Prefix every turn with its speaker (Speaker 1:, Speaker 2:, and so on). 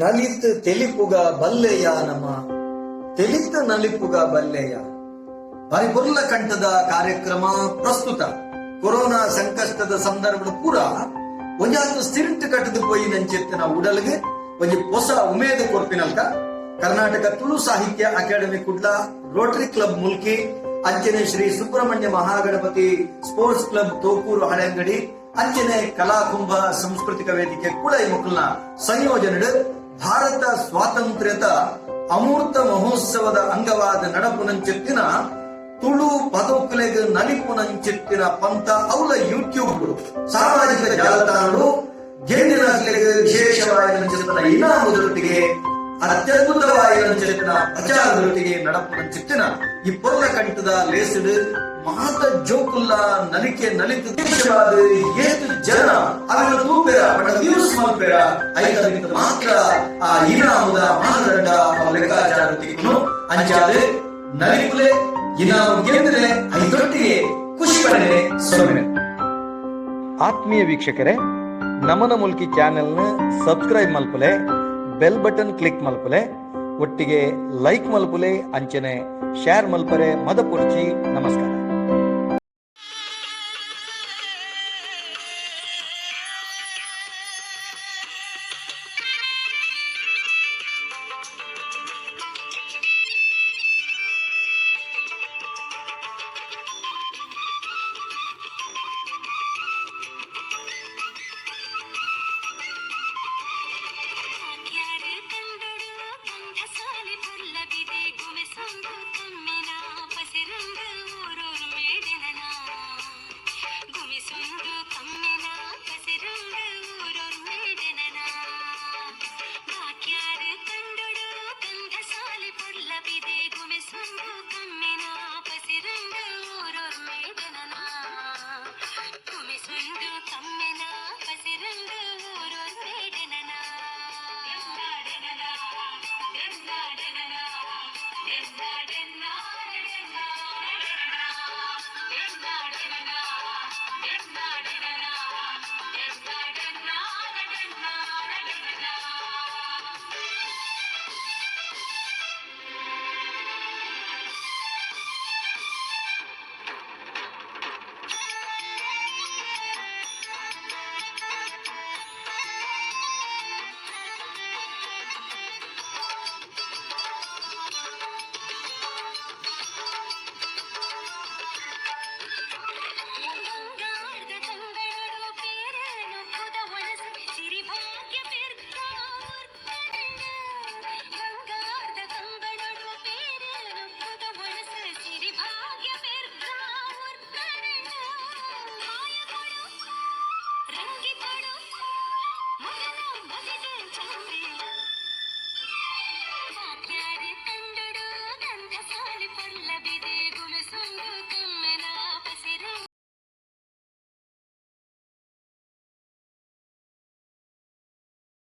Speaker 1: ನಲಿತ್ ತೆಲಿಪುಗ ಬಲ್ಲೆಯ ನಮ, ತೆಲಿತ್ ನಲಿಪುಗ ಬಲ್ಲೆಯ. ಬಾರಿ ಪೊರ್ಲ ಕಂಠದ ಕಾರ್ಯಕ್ರಮ ಪ್ರಸ್ತುತ ಕೊರೋನಾ ಸಂಕಷ್ಟದ ಸಂದರ್ಭದ ಪೂರ ಒಂಜಾತ್ ಸ್ಥಿರಂಟ್ ಕಟ್ಟದು ಪೋಯಿನಂಚಿತ್ತಿನ ಉಡಲ್ಗೆ ಒಂಜಿ ಹೊಸ ಉಮೇದ ಕೊರ್ಪಿನಲ್ಕ ಕರ್ನಾಟಕ ತುಳು ಸಾಹಿತ್ಯ academy Kudla, Rotary club Mulki, ಅಂಚನೆ ಶ್ರೀ ಸುಬ್ರಹ್ಮಣ್ಯ ಮಹಾಗಣಪತಿ ಸ್ಪೋರ್ಟ್ಸ್ ಕ್ಲಬ್ ತೋಕೂರು ಹಳೆಂಗಡಿ, ಅಂಚನೆ ಕಲಾಕುಂಭ ಸಾಂಸ್ಕೃತಿಕ ವೇದಿಕೆ ಕೂಡ ಈ ಮುಕ್ಕಲ್ನ ಸಂಯೋಜನೆ ಭಾರತ ಸ್ವಾತಂತ್ರ್ಯದ ಅಮೂರ್ತ ಮಹೋತ್ಸವದ ಅಂಗವಾದ ನಡಪುನಂಚಿತ್ತಿನ ತುಳು ಪದೊಕುಲೆಗ್ ನಲಿಪುನಂಚಿತ್ತಿನ ಪಂತ ಅವಲ ಯೂಟ್ಯೂಬ್, ಸಾಮಾಜಿಕ ಜಾಲತಾಣಗಳು ಗೆಂದಿನಕ್ಲೆಗ್ ವಿಶೇಷವಾಯಿನಂಚಿತ್ತಿನ ಇನಾಮುದೊಟ್ಟಿಗೆ, ಅತ್ಯದ್ಭುತವಾಯಿನಂಚಿತ್ತಿನ ಪ್ರಚಾರದೊಟ್ಟಿಗೆ ನಡಪುನಂಚಿತ್ತಿನ ಈ ಪೊರ್ಲ ಕಂಠದ ಲೇಸುಡು ಮಾತ ಜೋಕುಲ್ಲ ನಲಿಕೆ ನಲಿತು ವಿಶೇಷವಾದ ಏತ್ ಜನ ಅವೆಲ್ಲ ತೂಪೆರ ಪಂಡ ವ್ಯೂಸ್ ಮಲ್ಪೆರ, ಐತ ಮಾತ್ರ ಆ ಇನಾಮುದ ಮಾನದಂಡ ಅವ ಲೆಕ್ಕಾಚಾರ ತಿಕ್ಕುನು. ಅಂಚಾದ ನಲಿಪುಲೆ, ಇನಾಮು ಗೆಂದ್ರೆ ಐತೊಟ್ಟಿಗೆ ಖುಷಿ ಪಡೆನೆ ಸೊನ್ನೆ. ಆತ್ಮೀಯ ವೀಕ್ಷಕರೇ, ನಮನ ಮುಲ್ಕಿ ಚಾನೆಲ್ನ ಸಬ್ಸ್ಕ್ರೈಬ್ ಮಲ್ಪುಲೆ, ಬೆಲ್ ಬಟನ್ ಕ್ಲಿಕ್ ಮಲ್ಪುಲೆ, ಒಟ್ಟಿಗೆ ಲೈಕ್ ಮಲ್ಪುಲೆ, ಅಂಚನೆ ಶೇರ್ ಮಲ್ಪರೆ ಮದಪುರ್ಚಿ. ನಮಸ್ಕಾರ.
Speaker 2: ಯಾರು ಕಂಡಡು ಕಂಠಸಾಲಿ ಪೊರ್ಲಬಿದೆ ಗುಮೆಸೊಂದು ಕಮ್ಮಿನ ಪಸಿರಂದು ಊರೂರು ಮೇಡೆನನ, ಗುಮಿಸೊಂದು ಕಮ್ಮಿನ ಪಸಿರಂದು ಊರೂರು ಮೇಡೆನನ. ಬಾಕ್ಯಾರು ಕಂಡಡು ಕಂಠಸಾಲಿ ಪೊರ್ಲಬಿದೆ ಗುಮೆಸೊಂದು ಕಮ್ಮಿನ ಪಸಿರಂದು ಊರೂರು ಮೇಡೆನನ, ಗುಮಿಸೊಂದು ಕಮ್ಮಿನ ಪಸಿರಂದು ಊರೂರು ಮೇಡೆನನ. ಬಂಗಾರದ ತಂಗಳರು ಪೇರನು ಪುದ ಒಣಸು ಸಿರಿ ಭಾಗ್ಯ ಪೆರ್ಗಾರ್ಕಂಡ. ಬಂಗಾರದ ಕಂಬಳರು ಪೇರನು ಪುದ ಒಣಸು ಸಿರಿ ಭಾಗ್ಯ ಪೆರ್ಗಾರ್ಕಂಡ. ಮಾಯ ಕೊಡು, ರಂಗಿ ಕೊಡು, ಮಗನ ಬಗೆದ ಚಂದ್ರೆ.